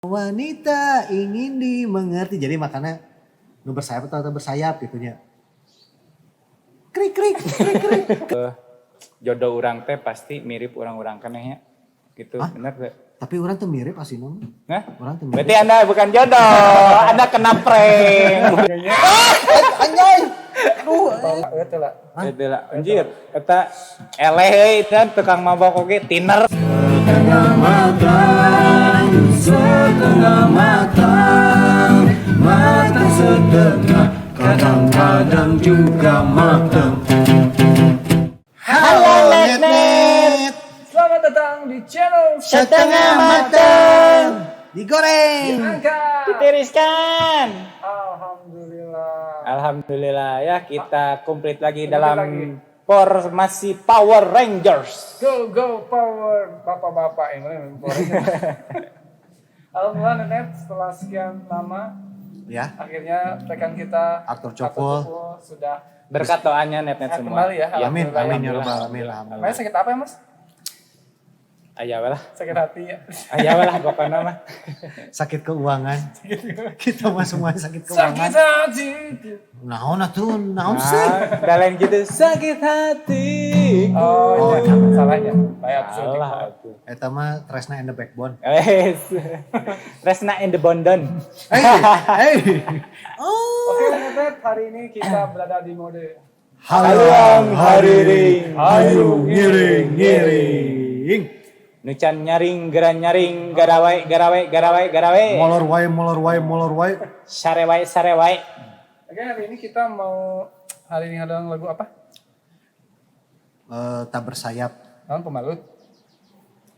Wanita ingin dimengerti. Jadi makanya nu bersayap atau atau bersayap gitu nya. Krik krik krik krik. Jodoh urang teh pasti mirip orang-orang keneh nya. Gitu, Hah? Bener teh? Tapi urang tuh mirip asli mah. Nah, Urang tuh mirip. Berarti Anda bukan jodoh, Anda kena prank. Anjay. Aduh. Itu lah. Itu lah, anjir, eta eleh euy dan tukang mabok oge tiner. Setengah matang, setengah matang, matang setengah, kadang-kadang juga matang. Halo net net. Selamat datang di channel Setengah matang. Digoreng. Angka. Ditiriskan. Alhamdulillah. Alhamdulillah ya, kita komplit lagi Komplit dalam lagi. Formasi Power Rangers. Go go power bapak-bapak yang mana yang Power Rangers. Alhamdulillah, Nenet, setelah sekian lama Ya, akhirnya rekan kita Arthur Copol. Sudah Berkat doanya net-net sehat semua. kembali ya. Amin, Alhamdulillah. amin ya rabbal alamin. Alhamdulillah. Makanya sakit apa ya, Mas? Aya we lah. Sakit hati ya. Aya we lah pokoknya mah. Sakit keuangan. Kita mah semua sakit keuangan. Sakit hati. Naon atuh, naon sih? Nah, udah lain gitu, sakit hati. Oh, Oh, iya. Salahnya. Bayar Salah atuh. Eta mah Tresna and the Backbone. Wes. Tresna and the Bondon. Hey, hey. Oh. Oke, Nenet, hari ini kita berada di mode Haluang hariring, hayu ngiring ngiring. Nu can nyaring, geran nyaring, garawe, garawe, garawe, garawe. Molor wae, molor wae, molor wae. Sare wae, sare wae. Oke, hari ini kita mau hari ini ada lagu apa? Eh, tak bersayap Naon pembalut.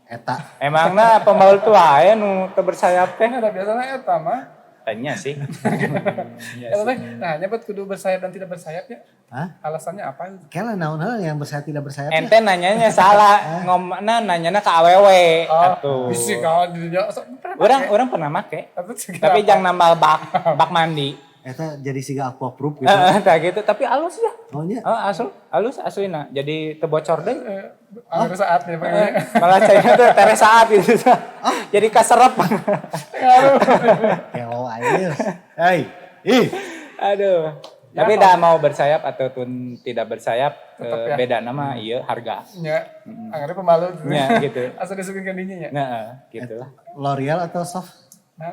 eta. Emangna pembalut tuh wae nu teu bersayap teh? Kan ada biasanya eta mah. Tanya sih. Eta teh, nah, nyebut kudu bersayap dan tidak bersayap ya. Hah? Alasannya apa itu? Kela naon heula yang bersayap tidak bersayap ya? Ente nanyanya salah, ngomongna nanyana ke awewe atuh. Bisi kau di dia. Sok, pernah Urang pakai. urang pernah make. Tapi segala Tapi apa? jangan nambal bak bak mandi. Eta jadi siga aqua proof gitu. Heeh, tah gitu, tapi alus ya. Oh nya. Oh, asli, alus aslina. Jadi tebocor deh. Eh, akhir saat nih pokoknya. Malah saya tuh tere saat gitu. Jadi kaserep. Kelo aja. Hey, ih. Aduh. Tapi dah mau bersayap ataupun tidak bersayap, Tetap ya. beda nama iya harga. Ya, akhirnya pembalut. Ya, gitu. Asal disuguhin kandinya ya. Nah, gitu lah. L'Oreal atau soft? Nah,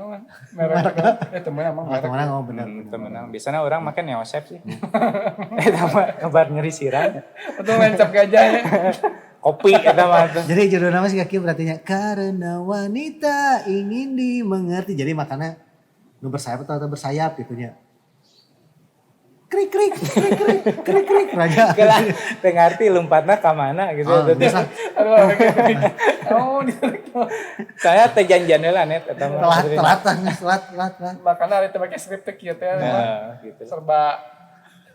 merek. Eh, temen emang Oh, merek. temenan oh benar. Temenang. Biasanya orang makan Neosep sih. Eta mah kabar nyeri sirah. Atau main cap gajah ya. Kopi eta mah tuh. Jadi judul nama sih kaki berarti nya karena wanita ingin dimengerti. Jadi makanya nu bersayap atau atau bersayap gitu nya. Krik krik krik krik krik krik raja. Kela teu ngarti lompatna ka mana gitu. Oh, biasa. Aduh, oke. Oh, di Saya teh janjian heula net eta mah. Telat telat telat telat telat. telat. Makanya hari itu pakai skrip teh kieu teh. Nah, gitu. Serba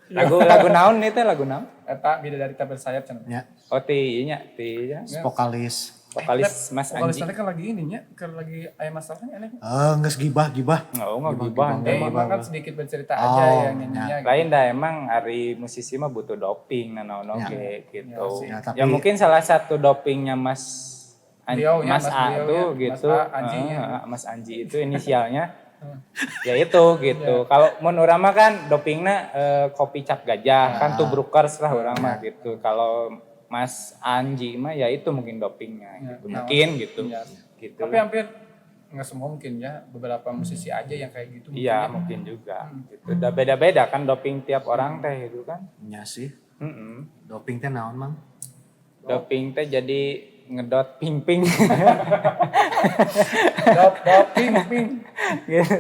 Lagu lagu naon nih teh lagu naon? eta bidadari tak bersayap cenah. Ya, Oh ti ieu nya, ti nya. vokalis. Vokalis Mas Vokalis Anji. tadi kan lagi ini nya, keur lagi aya masalahnya aneh. Eh, geus gibah gibah. Enggak, enggak gibah. Eh, emang kan sedikit bercerita aja Oh, ya nyanyinya. Gitu. Lain dah emang ari musisi mah butuh doping nah naon oge gitu. Ya sih. Ya, tapi- Ya mungkin salah satu dopingnya Mas Beliau ya, Mas, Mas A beliau tuh ya, Mas gitu. A, Anjinya. Heeh, Mas Anji itu inisialnya. Ya itu gitu. Kalau mun urang mah kan dopingna kopi cap gajah kan tuh brukers lah urang mah gitu. Kalau Mas Anji mah ya itu mungkin dopingnya gitu. Ya, Mungkin gitu. Ya. Gitu. Tapi hampir nggak semua mungkin ya, beberapa musisi aja yang kayak gitu mungkin Iya, ya. mungkin juga gitu. Udah beda-beda kan doping tiap orang teh gitu kan. Nya sih. Mm-mm. Doping teh naon, Mang? Doping teh jadi ngedot ping-ping. Dop, dop, ping, ping. Gitu.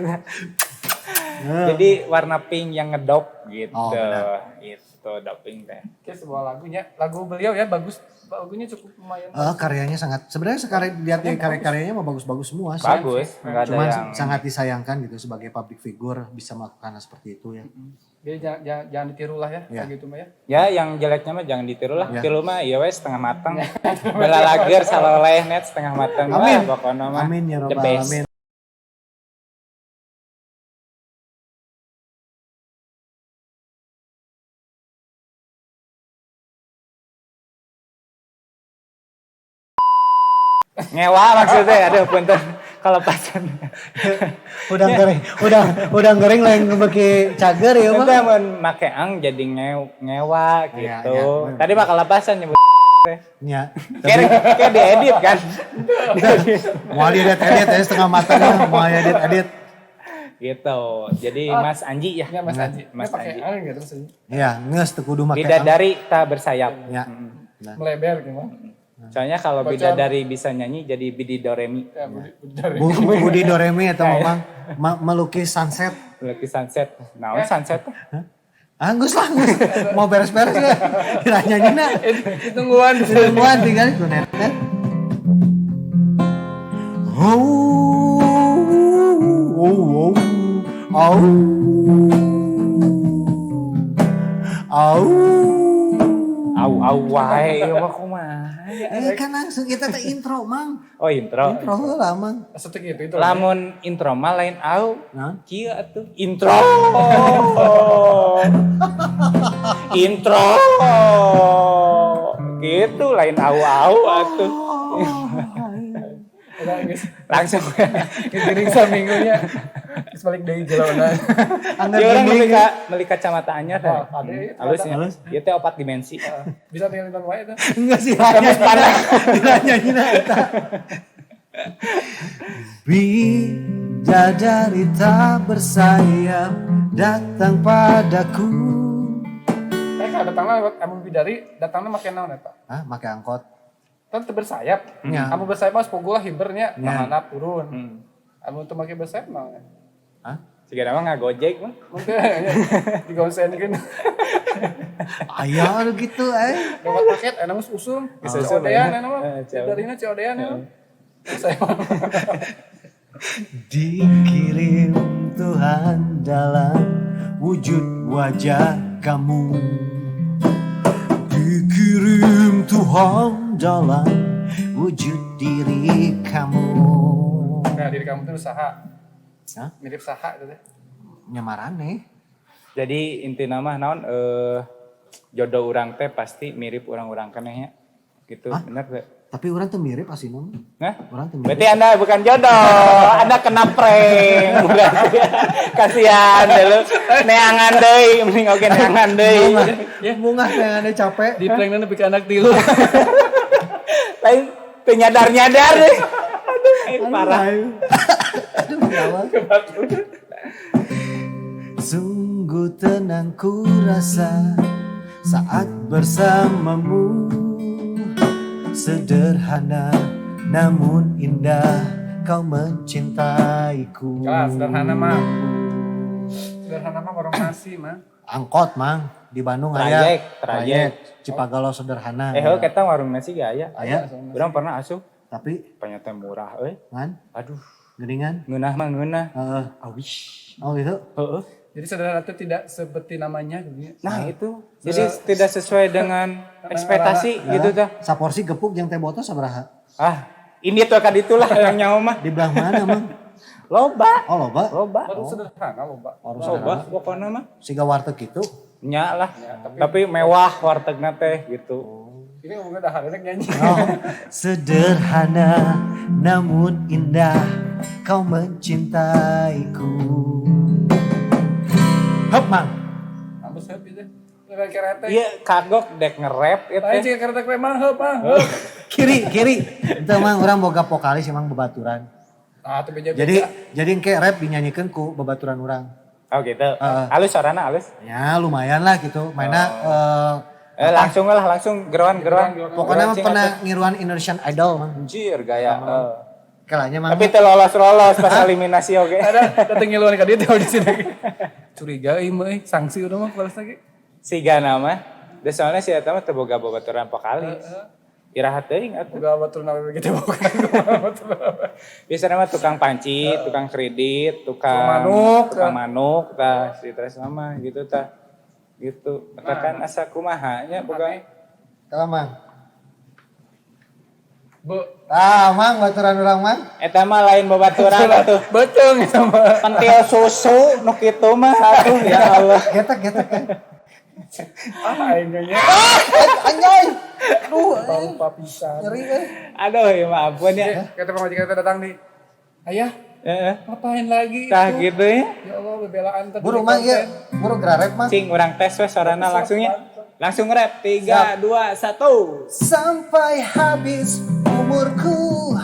Jadi warna pink yang ngedop gitu. Oh, benar. Itu doping teh. Oke, sebuah lagunya, lagu beliau ya bagus, lagunya cukup lumayan. Eh, karyanya sangat sebenarnya sekarang lihat dari karya-karyanya mah bagus-bagus semua sih. Bagus, nggak ada Cuman yang sangat disayangkan gitu sebagai public figure bisa melakukan hal seperti itu ya. Jadi jangan, jangan, jangan ditiru lah ya, Ya. kayak gitu mah ya. Ya yang jeleknya mah jangan ditiru lah. Ya. Tiru mah iya we setengah matang. Bela lager saloleh net setengah matang. Amin. Wah, pokoknya mah. Amin ya the robbal best. alamin. Ngewa maksudnya, aduh punten. Kalepasan. Udang goreng lain beki cager ya mah. Eta mun make ang jadi ngewa gitu. Iya, iya. Tadi mah kalepasan nyebut Nya. Kayak diedit kan. Mau diedit-edit ya setengah matanya, mau edit-edit. Gitu. Jadi Mas Anji ya. Ya Mas Anji. Mas Pakai Anji. ang gitu Mas Anji. Iya, geus teu kudu make. Bidadari tak bersayap. Ya. Nah. Meleber gimana? Soalnya kalau bidadari bisa nyanyi jadi Bidi Doremi. Ya, Budi Doremi. Budi Doremi atau memang melukis sunset. Melukis sunset. Nah, sunset. Ah, geus lah, geus. Mau beres-beres ya. Kira nyanyina. Tungguan. Tungguan tinggal ku net. Oh, oh, oh. Au. Au. Au au wae ieu mah kumaha. Kan langsung kita teh intro, Mang. Oh, intro. Intro heula, Mang. Setik itu. Lamun intro mah lain au. Nah. Kieu atuh intro. Intro. Gitu lain au-au atuh. Udah geus. Langsung. Giring saminggunya. Terus balik deui jalanan. Dia orang beli kacamata anyar teh. Oh, ada ya, Halus nya. Halus. Ieu teh 4 dimensi. Bisa tinggal nonton wae teh. Enggak sih, hanya eta. Bidadari tak bersayap datang padaku. Kalau datangna lewat amun bidari, datangna make naon eta? Hah, make angkot. Kan teu bersayap. Ya. Amun bersayap mah pogol lah hibernya, Ya. mahanap turun. Amun teu make bersayap mah. Hah? Siga mah ngagojek mah. Mungkin digonsenkeun. Aya gitu eh. Dapat paket enak geus usum. Geus usum, COD-an ya. enak mah. Bidarina COD-an ya. Saya Dikirim Tuhan dalam wujud wajah kamu. Dikirim Tuhan dalam wujud diri kamu. Nah, diri kamu tuh usaha. Hah? Mirip saha itu teh. Nyamarane. Jadi inti nama naon jodoh urang teh pasti mirip orang-orang keneh nya. Gitu, bener teh. Tapi orang tuh mirip aslinya. Nah, Orang tuh mirip. berarti Anda bukan jodoh, Anda kena prank. Berarti kasihan dulu. Neangan deui, mending oge neangan deui. Ya, mungah yang ada capek. Di prank nepi ka anak tilu. Lain teu nyadar-nyadar deh. Aduh, parah. Aduh, ya Allah. Sungguh tenang ku rasa saat bersamamu. Sederhana namun indah kau mencintaiku. Kalah sederhana mah. Sederhana mah warung nasi mah. Angkot mang di Bandung aya. Trayek. Cipagalo sederhana. Heuh eta warung nasi ge aya. Aya, Urang pernah asup, tapi ternyata murah euy. ngan Aduh, geuningan. ngeunah mah ngeunah. Heeh. Awis. Oh gitu. Heeh. Jadi sederhana itu tidak seperti namanya gitu. Nah, itu. Jadi tidak sesuai dengan ekspektasi gitu tah. Saporsi gepuk jeung teh botol sabaraha? Ah, ini tuh akan itulah yang nyawa mah. Di belah mana mang? Loba. Oh loba. Loba. Baru sederhana loba. Warung Loba sederhana. pokoknya mah. Siga warteg gitu. Nya lah. Tapi mewah wartegna teh gitu. Ini ngomongnya dah hari nyanyi. Oh. Sederhana namun indah kau mencintaiku. Hop mang. Ambes heup itu. Lewat kereta. Iya, kagok dek nge-rap itu. Lain sih kereta memang heup ah. Kiri kiri. Itu mang orang boga vokalis emang bebaturan. Nah, itu beja-beja. Jadi engke rap dinyanyikan ku bebaturan orang. Oh gitu. Halus suarana halus. Ya lumayan lah gitu. Mainnya Langsung lah, langsung geroan. pokoknya mah pernah ngiruan Indonesian Idol mang. Anjir gaya. Kalanya mang. Tapi teu lolos-lolos pas eliminasi oke. Ada datang ngiluan ka dieu teh di sini. Curiga euy mah euy, sanksi udah mah balas lagi. Siga nama. Da soalnya si eta mah teu boga babaturan vokalis. Iraha teuing atuh. Boga batur nawe begitu bukan. Biasanya mah tukang panci, tukang kredit, tukang manuk, tukang manuk tah si tres mah gitu tah. Gitu. Eta kan asa kumaha nya boga. Kalau mang. Bu, Ah, mang baturan orang mang. Eta mah lain babaturan atuh. betung sama. Pentil susu nu kitu mah atuh ya Allah. Getek getek. Ah, aing nya. Anjay. Aduh, Lupa pisan. nyeri eh. Aduh ya mah ampun ya. Kata pemajikan kita datang nih. Ayah, ngapain lagi Tah itu? Gitu ya. Ya Allah, bebelaan tadi. Buru mah ieu, buru gerarep mah. Cing urang tes we sorana langsungnya. Langsung rap 3 2 1. Sampai habis umurku,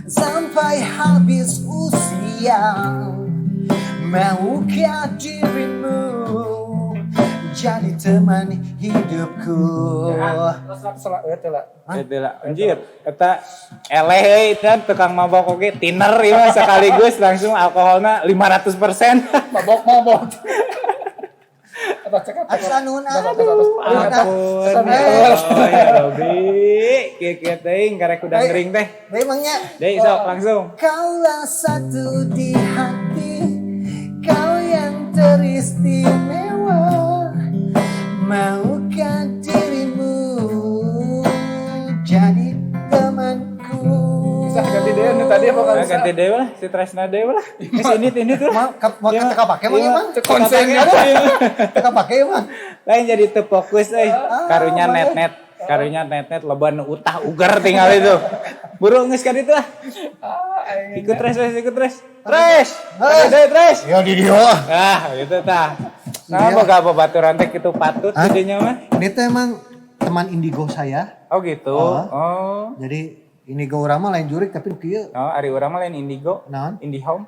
sampai habis usia, maukah dirimu jadi teman hidupku? Terus salah teh lah. Itu lah, anjir, eta eleh euy dan tukang mabok oge tiner ieu mah sekaligus langsung alkoholna 500%. Mabok mabok. Atas cekap. Atas nuhun, ah. Aduh, Ampun. Oh ya Robi, kieu-kieu teuing karek udah ngering teh. Baik mangnya. Deui sok langsung. Kaulah satu di hati, kau yang teristimewa. Maukah dirimu jadi temanku? Bisa ganti deh nu tadi apa kan? Nah, ganti deui lah, si Tresna deui lah. Geus ini tuh lah. Mau Iya, teka pake emang iya. emang? Konsennya. Teka pake emang? Lain jadi teu fokus euy. Karunya makanya. net-net, karunya net-net loba nu utah ugar tinggal itu. Buru geus ka ditu lah. Ah, aing. Ikut res, res, ikut res. Res. Ganti deui res. Ya di dia. Ah, gitu tah. Nah, boga babaturan teh kitu patut Hah? jadinya mah. Ini tuh emang teman indigo saya. Oh gitu. Oh. Jadi indigo urang mah lain jurik tapi nu kieu. Oh, ari urang mah lain indigo. Naon? Indie home.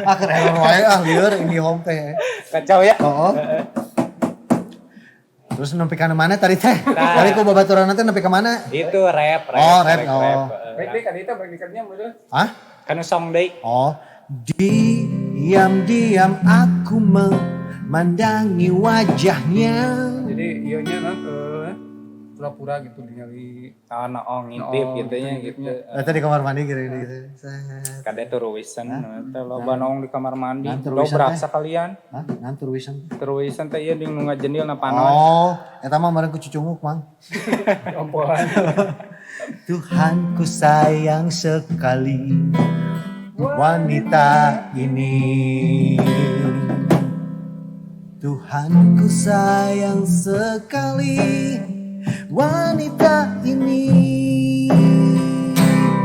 Ah keren wae ah lieur indie home teh. Kacau ya. Oh. Terus nepi ka mana tadi teh? Nah. Tadi ku babaturan teh nepi ka mana? Itu rap, rap. Oh, rap, oh. Baik deh kali itu baik dikatnya betul. Hah? Kan song deui. Oh, diam-diam aku memandangi wajahnya. Jadi ieu nya non pura-pura gitu ningali Oh, no, ngintip Oh, gitu nya gitu. Nah, tadi kamar mandi gitu gitu. Set. Kade turuwisan teh loba noong di kamar mandi. Nah, turuwisan Dobrak teh. sekalian. Hah? Nan turuwisan. Turuwisan teh ieu jeung nu ngajendil na panon. Oh, eta mah meureun ku cucunguk, Mang. ompolan. Tuhan ku sayang sekali wanita ini. Tuhan ku sayang sekali wanita ini.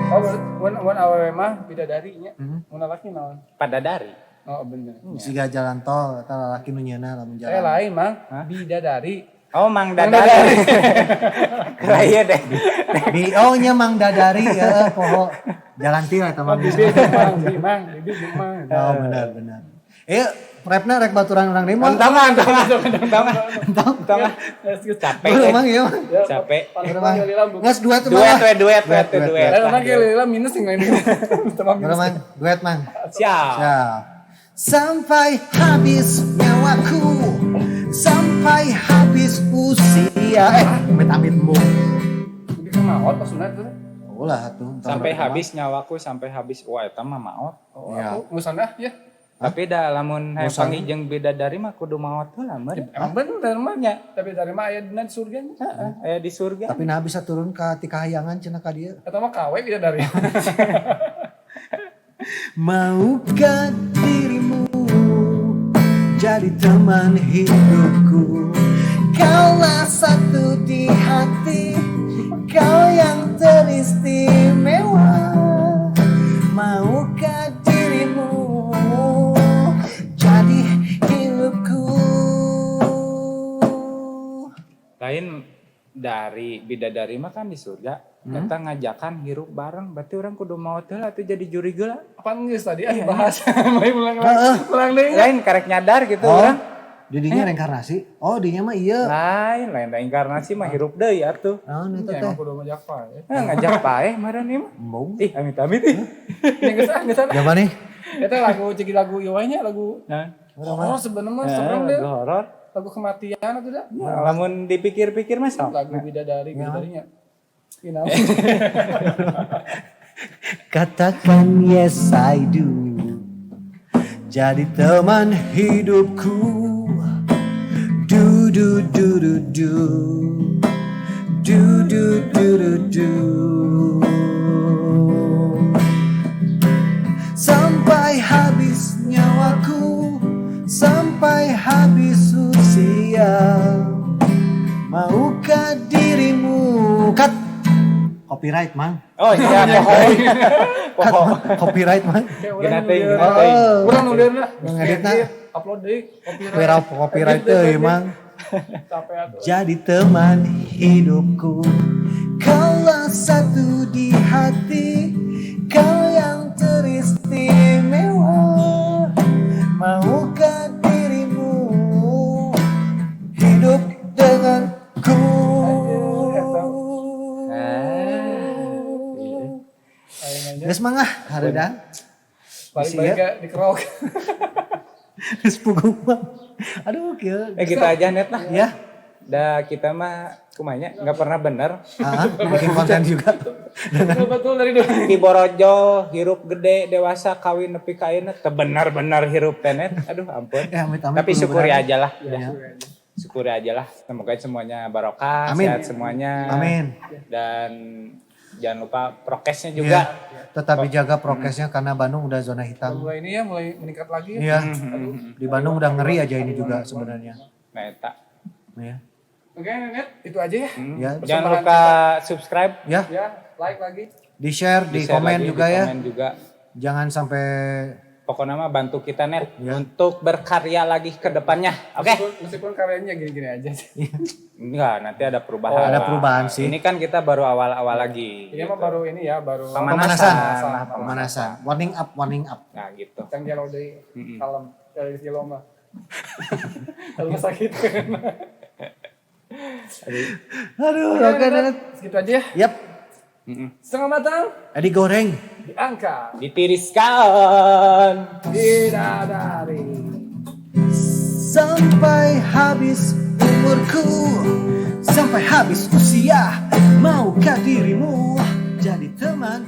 Oh, mun mun awewe mah bidadari nya. Mun lalaki naon? Pada dari. Oh, bener. Siga jalan tol eta lalaki nu nyeuna lamun Eh jalan. lain mang, bidadari. Oh, Mang Dadari. Keraya deh. Bi oh nya Mang Dadari ya poho. Jalan til eta mah. Bibi jeung mang, bi mang, bibi jeung mang. Oh benar benar. Eh repna rek baturan urang deui mah. Entongan, entongan, entongan. Entong. Entongan. Capek. Buru eh. mang ieu mah. Capek. Buru mang. Nges duet mah. Duet, we, duet, duet, duet. Eh, orang ge lila minus yang lain. Tambah Buru minus. mang, duet mang. Siap. Siap. Sampai habis nyawaku, sampai habis usia. Amit amit embung. Jadi kan maot maksudnya tuh. Ulah tuh. Sampai habis nyawaku, sampai habis. Wah, eta mah maot. Oh, Ya. aku ngusana ya. Tapi dah lamun hayang Bosan. panggih jeung bidadari mah kudu maot heula meureun. Emang bener mah nya. Tapi dari mah aya dina di surga nya. Heeh, aya di surga. Tapi nah bisa turun ke ti kahayangan cenah ka dieu. Eta mah kawe bidadari. Maukah dirimu jadi teman hidupku? Kaulah satu di hati, kau yang teristimewa. Maukah dirimu jadi hidupku? Lain dari bidadari mah kan di surga. Eta ngajakan hirup bareng, berarti orang kudu maot heula atuh jadi juri geula. Apaan geus tadi ah dibahas. Mari ulang lagi. Ulang deui. Lain karek nyadar gitu Oh, orang. didinya reinkarnasi. Oh, dinya mah iya. Lain, lain reinkarnasi mah hirup deui atuh. Naon eta Ya, teh? emang kudu ngajak pae. Nah, ngajak paeh meureun ieu mah. Embung. Ih, amit-amit ih. Ini geus ah, geus ah. Jaman nih. Eta lagu cek lagu ieu wae nya lagu Nah, horor sebenarnya mah serem deh. lagu horor. Lagu kematian atau dah. Nah, lamun dipikir-pikir mah sok. Lagu bidadari bidadarinya. Ih, naon. Katakan yes I do. Jadi teman hidupku. Du du du du du. Du du du du du. Sampai habis nyawaku, sampai habis usia. Maukah dirimu cut copyright mang. Oh iya, pokoknya. Copyright mah. Gina teuing, gina teuing. Urang nu lieurna. Ngeditna. Upload deui copyright. Copyright teuing mang. Capek atuh. Jadi teman hidupku, kaulah satu di hati, kau yang teristimewa. Maukah dirimu hidup denganku? Geus mangah hareudang. Balik-balik ke dikerok. Geus puguh mah. Aduh kieu. Gitu aja net lah. Ya. Dah kita mah kumanya nggak pernah bener. Bikin konten juga. Betul dari dulu. Di borojo hirup gede dewasa kawin nepi ka ayeuna teu benar-benar hirup teh net. Aduh ampun. Ya, amit-amit Tapi kudu syukuri benar. aja lah. Ya. Syukuri aja lah. Semoga semuanya barokah, Amin. sehat semuanya. Amin. Dan jangan lupa prokesnya juga. Ya, tetap dijaga prokesnya karena Bandung udah zona hitam. Mulai ini ya mulai meningkat lagi. Iya. Di Bandung udah ngeri aja ini juga sebenarnya. Nah, eta. Ya. Oke, Net, itu aja ya. Ya. Jangan lupa subscribe, Ya, Ya, like lagi. di-share, di di-share komen lagi, juga di ya. komen juga. Jangan sampai Pokoknya mah bantu kita net Ya. untuk berkarya lagi ke depannya. Oke? Meskipun karyanya gini-gini aja sih. Enggak, nanti ada perubahan. Ada perubahan sih. Ini kan kita baru awal-awal lagi. Ini mah baru ini ya, baru Pemanasan. pemanasan. Pemanasan. Warning up, warning up. Nah, gitu. Cang gelo deui. Kalem. Dari gelo mah. Kalau sakit. Aduh, oke, Net. Segitu aja ya. Yap, Setengah matang Edi goreng. di angka Ditiriskan. bidadari. Sampai habis umurku, sampai habis usia, maukah dirimu jadi teman